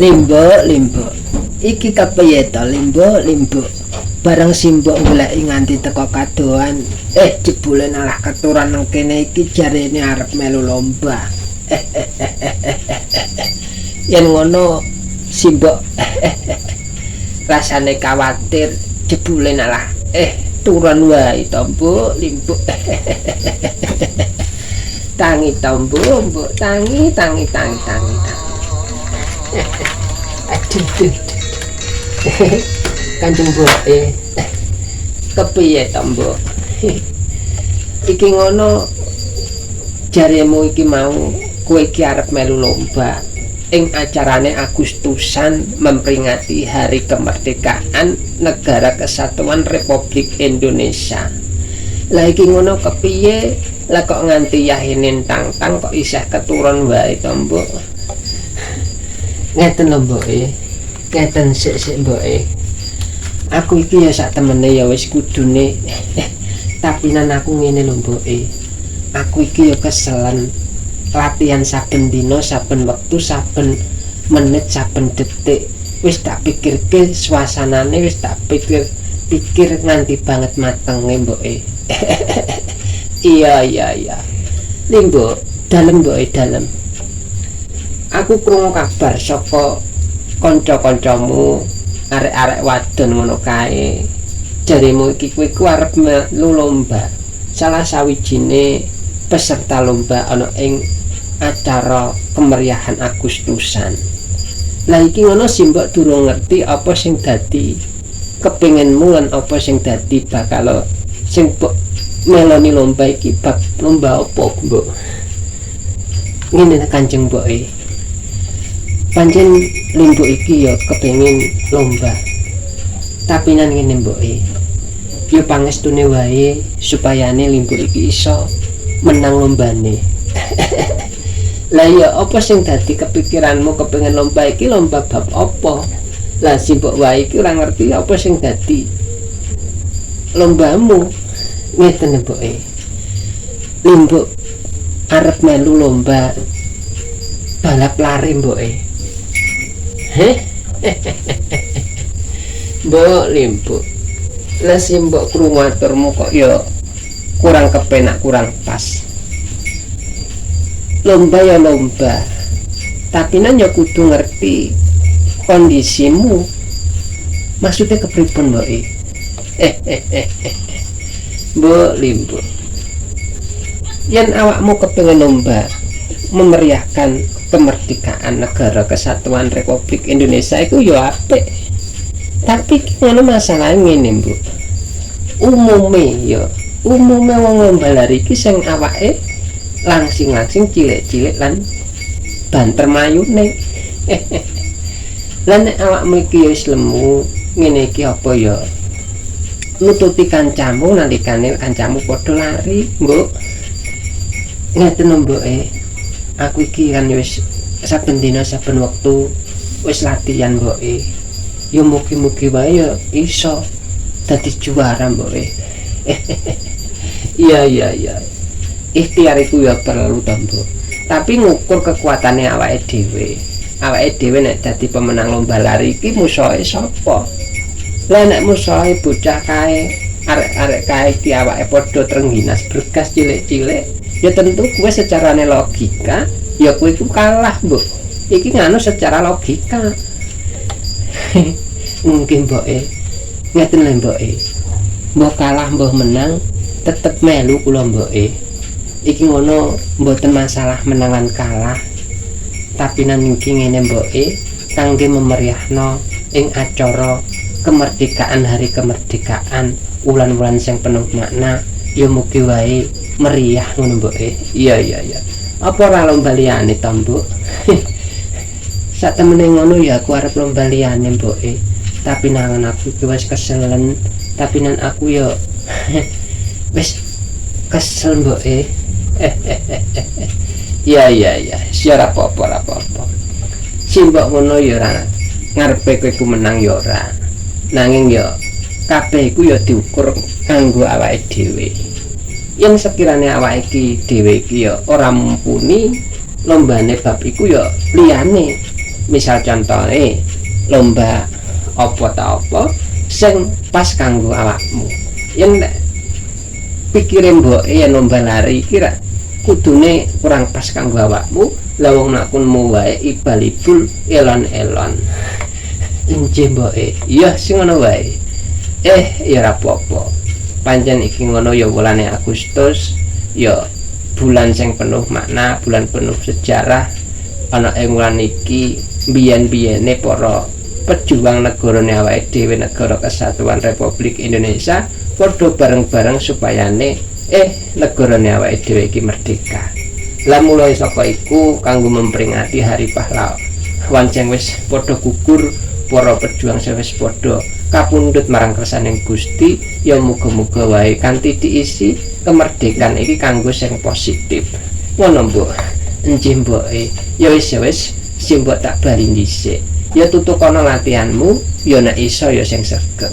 Limbo, limbo. Iki kepiye to, limbo, limbo? Bareng simbok goleki nganti teko kadohan, jebule nalah keturon nang kene iki, jarene arep melu lomba. Yen ngono simbok rasane kawatir, jebule nalah turun wae to, Mbok, Limbuk. Tangi to, Mbok, Mbok, tangi, tangi, tangi, tangi, tangi. Aduh, duh, duh. Kanjeng Mboke. Kepiye to, Mbok? Iki ngono jaremu iki mau kowe iki arep melu lomba ing acarane Agustusan memperingati Hari Kemerdekaan Negara Kesatuan Republik Indonesia. Lah iki ngono kepiye? Lah kok nganti yahene tang-tang kok isih keturun wae to, Mbok? Ngeten lho, Mboke. Ngeten sik-sik, Mboke. Aku iki ya sak temene ya wis kudune, tapi nan aku ngene lho, Mboke. Aku iki ya keselen latihan saben dina, saben wektu, saben menit, saben detik. Wis tak pikirke suasanane, wis tak pikir pikir nganti banget matenge, Mboke. Iya. Limbo, dalem, Mboke, dalem. Aku krungu kabar saka kanca-kancamu, arek-arek wadon ngono kae. Jaremu iki kowe iku arep melu lomba. Salah sawijine peserta lomba ana ing acara kemeriahan Agustusan. Lah iki ngono simbok durung ngerti apa sing dadi kepinginmu lan apa sing dadi bakal sing mbok meloni lomba iki, bab lomba apa, Mbok? Ngene, Kanjeng Mboke. Pancen Limbuk iki ya kepengin lomba. Tapi nan ngene, Mboke. Ya pangestune wae supayane Limbuk iki iso menang lombane. Lah ya apa sing dadi kepikiranmu kepengin lomba iki, lomba bab apa? Lah simbok wae iki ora ngerti apa sing dadi lombamu. Ngeten, Mboke. Limbuk arep melu lomba balap lari, Mboke. Heh? Mbok Limbuk. Lah simbok krungu aturmu kok ya kurang kepenak, kurang pas. Lomba ya lomba. Tapi nan ya kudu ngerti kondisimu. Maksudnya kepripun, Mboke? Mbok Limbuk. Yen awakmu kepengin lomba memeriahkan kemerdekaan Negara Kesatuan Republik Indonesia iku ya apik. Tapi ngono masalahe ngene, Mbok. Umume ya, umume wong lomba lari iki sing awake langsing-langsing, cilik-cilik lan banter mayune. Lah nek awakmu iki wis lemu, ngene iki apa ya? Nututi kancamu nalikane kancamu padha lari, Mbok. Ngeten lho, Mboke. Aku iki kan wis saben dina saben wektu wis latihan, Mboke. Ya mugi-mugi wae ya iso dadi juara, Mboke. Iya. Ikhtiar iku ya perlu to, Mbok. Tapi ngukur kekuatane awake dhewe. Awake dhewe nek dadi pemenang lomba lari iki musuhe sapa? Lah nek musuhe bocah kae, arek-arek kae iki awake padha trengginas bergas cilik-cilik, ya tentu kowe secarane logika ya kowe iku kalah, Mbok. Iki nganu secara logika. Mungkin, Mboke. Ngeten lho, Mboke. Mbok kalah mbok menang tetep melu kula, Mboke. Iki ngono mboten masalah menangan kalah. Tapi nan iki ngene, Mboke, kangge memeriahno ing acara kemerdekaan, hari kemerdekaan, wulan-wulan sing penuh makna, ya mugi wae meriah ngono, Mboke. Iya. Apa ora lomba liyane to, Mbok? Sak temene ngono ya aku arep lomba liyane, Mboke. Tapi nangan aku iki wis keselen, tapi nan aku ya wis kesel, Mboke. Iya, sia ora apa-apa, ora apa-apa. Simbok ngono ya ora ngarepe kowe iku menang ya ora. Nanging ya kabeh iku ya diukur kanggo awake dhewe. Yen sekirane awake iki dhewe iki ya ora mumpuni lombane bab iku ya liyane. Misal contohe lomba apa ta apa sing pas kanggo awakmu. Yen pikire mboke yen lomba lari iki ra kudune kurang pas kanggo awakmu, lah wong lakunmu wae ibal-ibul elon-elon. Injih, mboke. Iya, sing ngono wae. Eh, ya ora apa-apa. Pancen iki ngono ya, wulane Agustus ya bulan sing penuh makna, bulan penuh sejarah. Ana ing wulan iki biyen-biyene para pejuang negarane awake dhewe, Negara Kesatuan Republik Indonesia, padha bareng-bareng supayane negarane awake dhewe iki merdeka. Lah, mulai saka iku kanggo memperingati Hari Pahlawan sing wis padha gugur, para pejuang sing wis padha kapundhut marang kersaning Gusti, ya muga-muga wae kanthi diisi kemerdekaan iki kanggo sing positif. Ngono, Mbok. Enjih, mboke. Ya wis, ya wis, sing mbok tak bali dhisik. Ya tutukono latihanmu, ya nek iso ya sing sregep.